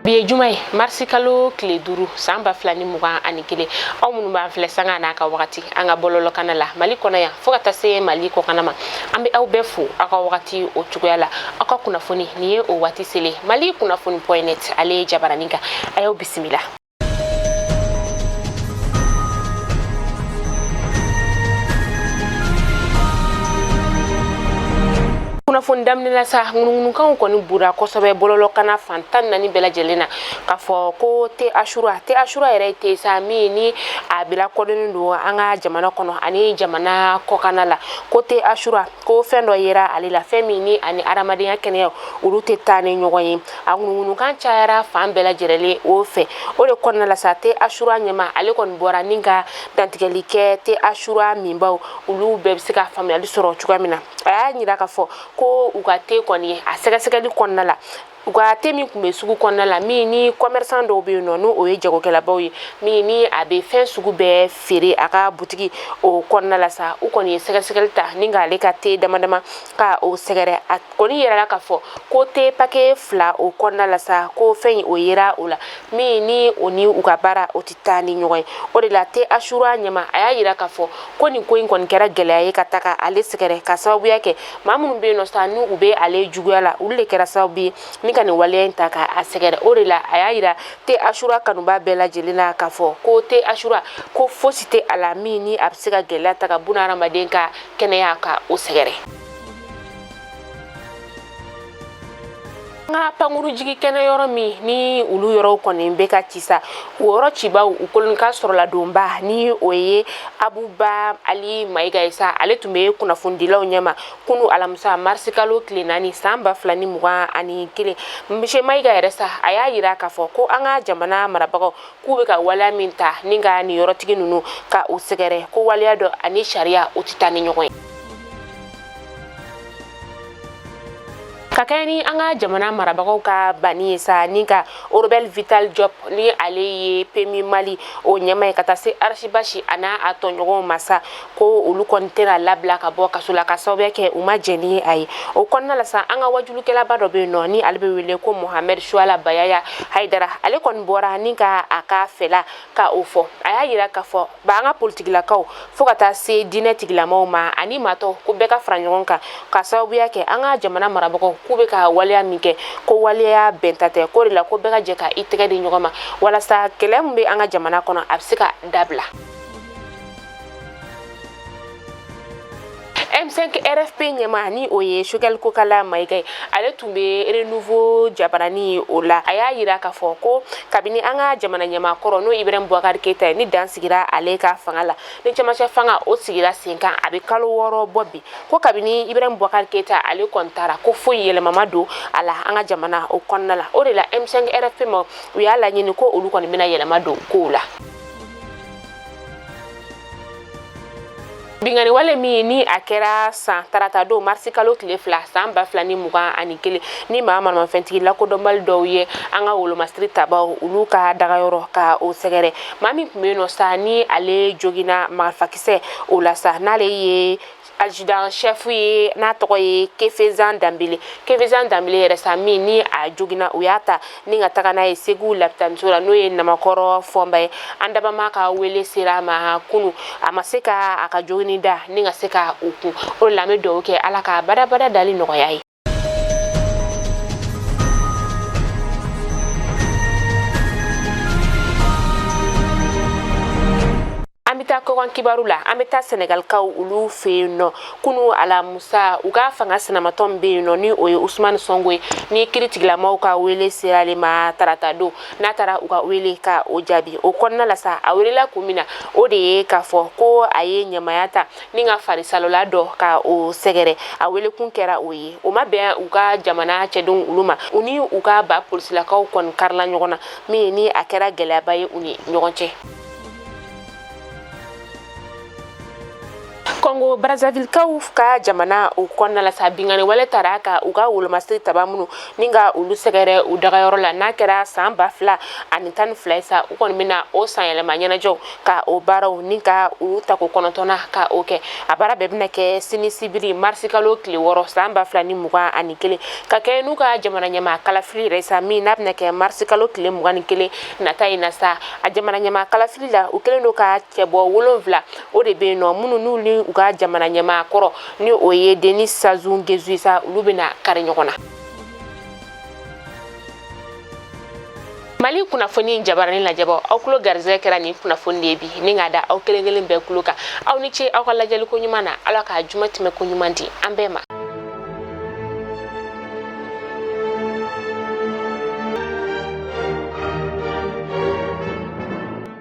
Bi ye juma ye, marisi kalo tile 5, san 2021. Aw minnu b'an filɛ sanga n'a ka wagati an ka bɔlɔlɔkana la Mali kɔnɔ yan fo ka taa se Mali kɔkana ma, an bɛ aw bɛɛ fo aw ka wagati o cogoya la. Aw ka kunnafoni nin ye o waati selen, Mali kunnafoni point net, ale ye jabaranin kan. A y'aw bisimila. Kunnafoni daminɛ la sa, ŋunuŋunukanw kɔni bura kosɛbɛ bɔlɔlɔkana fan 14 bɛɛ lajɛlen na k'a fɔ ko te Asura, te Asura yɛrɛ ye te sa min ni a bila kɔdɔnnen don an ka jamana kɔnɔ ani jamana kɔkana la, ko te Asura, ko fɛn dɔ yera ale la, fɛn min ni ani adamadenya kɛnɛya olu tɛ taa ni ɲɔgɔn ye. A ŋunuŋunukan cayara fan bɛɛ lajɛlen o fɛ. O de kɔnɔna la sa, te Asura ɲɛma ale kɔni bɔra ni ka dantigɛli kɛ te Asura minbaw olu bɛɛ bɛ se ka faamuyali sɔrɔ cogoya min na. A y'a yira k'a fɔ ko u ka te kɔni, a sɛgɛsɛgɛli kɔnɔna la, u ka te min tun bɛ sugu kɔnɔna la, min ni commerçant dɔw bɛ yen nɔ, n'o ye jagokɛlabaw ye, min ni a bɛ fɛn sugu bɛɛ feere a ka butigi o kɔnɔna la sa, u kɔni ye sɛgɛsɛgɛli ta ni k'ale ka te dama dama ka o sɛgɛrɛ. A kɔni yirala k'a fɔ ko te paquet 2 o kɔnɔna la sa, ko fɛn in o yera o la, min ni o ni u ka baara o tɛ taa ni ɲɔgɔn ye. O de la te Asura ɲɛma a y'a yira k'a fɔ ko nin ko in kɔni kɛra gɛlɛya ye ka taga ale sɛgɛrɛ, ka sababuya kɛ maa minnu bɛ yen nɔ sa, n'u bɛ ale juguya la, olu de kɛra sababu ye ni ka nin waleya in ta ka a sɛgɛrɛ. O de la a y'a yira te Asura kanuba bɛɛ lajɛlen na k'a fɔ ko te Asura, ko fosi tɛ a la min ni a bɛ se ka gɛlɛya ta ka buna hadamaden ka kɛnɛya ka o sɛgɛrɛ. An ka pankurujigi kɛnɛ yɔrɔ min ni olu yɔrɔw kɔni bɛ ka ci sa, o yɔrɔ cibaw u kolon ka sɔrɔladonba ni o ye Abuba Ali Mayiga ye sa, ale tun bɛ kunnafonidilaw ɲɛma kunu alamisa, marisikalo tile 4, san 2021. Monsieur Mayiga yɛrɛ sa, a y'a yira k'a fɔ ko an ka jamana marabagaw k'u bɛ ka waleya min ta ni ka nin yɔrɔtigi ninnu ka u sɛgɛrɛ, ko waleya dɔ ani sariya o tɛ taa ni ɲɔgɔn ye. Ka kɛɲɛ ni an ka jamana marabagaw ka banni ye sa ni ka Robert Vital Diop, ni ale ye PMU Mali o ɲɛma ye, ka taa se Ras Bath a n'a a tɔɲɔgɔnw ma sa, ko olu kɔni tɛna labila ka bɔ kaso la ka sababuya kɛ u ma jɛn ni a ye. O kɔnɔna la sa, an ka wajulukɛlaba dɔ bɛ yen nɔ ni ale bɛ wele ko Mohamed Suala Bayaya Hayidara, ale kɔni bɔra ni ka a ka fɛla ka o fɔ. A y'a yira k'a fɔ ba an ka politikilakaw fo ka taa se diinɛ tigilamaw ma ani maatɔ, ko bɛɛ ka fara ɲɔgɔn kan ka sababuya kɛ an ka jamana marabagaw k'u bɛ ka waleya min kɛ, ko waleya bɛnta tɛ, k'o de la ko bɛɛ ka jɛ ka i tɛgɛ di ɲɔgɔn ma walasa kɛlɛ min bɛ an ka jamana kɔnɔ a bɛ se ka dabila. M5 RFP ɲɛma ni o ye Choguel Kokala Mayiga ye, ale tun bɛ Renouveau jabarani o la. A y'a yira k'a fɔ ko kabini an ka jamana ɲɛmaa kɔrɔ, n'o Ibrahim Boubacar Keita ye, ni dan sigira ale ka fanga la, ni cɛmancɛ fanga o sigira sen kan, a bɛ kalo 6 bɔ bi, ko kabini Ibrahim Boubacar Keita ale kɔni taara, ko foyi yɛlɛma ma don a la an ka jamana o kɔnɔna la. O de la M5 RFP ma u y'a laɲini ko olu kɔni bɛna yɛlɛma don kow la. Binkanni wale min ni a kɛra san tarata don, marisi kalo tile 2, san 2021, ni maa maramafɛntigi lakodɔnbali dɔw ye an ka wolomasiri tabaw olu ka dagayɔrɔ ka o sɛgɛrɛ, maa min tun bɛ yen nɔ sa ni ale joginna marifakisɛ o la sa, n'ale ye adjudant chef ye, n'a tɔgɔ ye Kefezan Danbele. Kefezan Danbele yɛrɛ sa, min ni a joginna, u y'a ta ni ka taga n'a ye Segu lapitaniso la, n'o ye Namakɔrɔ Fɔnba ye. An dabama ka wele sera a ma kunu, a ma se ka a ka jogini da ni ka se ka o kun. O de la an bɛ dugawu kɛ Ala ka badabada dali nɔgɔya ye. An bɛ taa kɔkan kibaru la. An bɛ taa Sɛnɛgalikaw olu fɛ yen nɔ. Kunu alamusa, u ka fanga sinamatɔn min bɛ yen nɔ, ni o ye Usumani Sɔnko ye, ni kiritigilamaw ka wele sera ale ma tarata don, n'a taara u ka wele ka o jaabi. O kɔnɔna la sa, a welela kun min na, o de ye k'a fɔ ko a ye ɲamaya ta ni ka farisalola dɔ ka o sɛgɛrɛ. A welekun kɛra o ye, o ma bɛn u ka jamana cɛdenw olu ma. U ni u ka ba polisilakaw kɔni karila ɲɔgɔn na, min ni a kɛra gɛlɛyaba ye u ni ɲɔgɔn cɛ. Kɔngo Brazzavillekaw ka jamana o kɔnɔna la sa, binkanni wale tara ka u ka wolomasiri taba minnu ni ka olu sɛgɛrɛ u dagayɔrɔ la, n'a kɛra san 2012 ye sa, u kɔni bɛna o sanyɛlɛma ɲɛnajɛw ka o baaraw ni ka olu tako kɔnɔntɔnna ka o kɛ. A baara bɛɛ bɛna kɛ sini sibiri, marisikalo tile 6, san 2021, ka kɛ n'u ka jamana ɲɛmaa kalafili yɛrɛ sa, min n'a bɛna kɛ marisikalo tile 21 nata in na sa. A jamana ɲɛmaa kalafili la, u kɛlen don ka cɛbɔ 7 o de bɛ yen nɔ, minnu n'u ni u ka jamana ɲɛmaa kɔrɔ ni o ye Denis Sassou Nguesso sa, olu bɛna kari ɲɔgɔn na. Mali kunnafoni jabaranin lajɛbɔ, aw tulo garisɛgɛ kɛra nin kunnafoni de ye bi, ni k'a da aw kelen kelen bɛɛ tulo kan. Aw ni ce aw ka lajɛliko ɲuman na. Ala ka juma tɛmɛ ko ɲuman di an bɛɛ ma.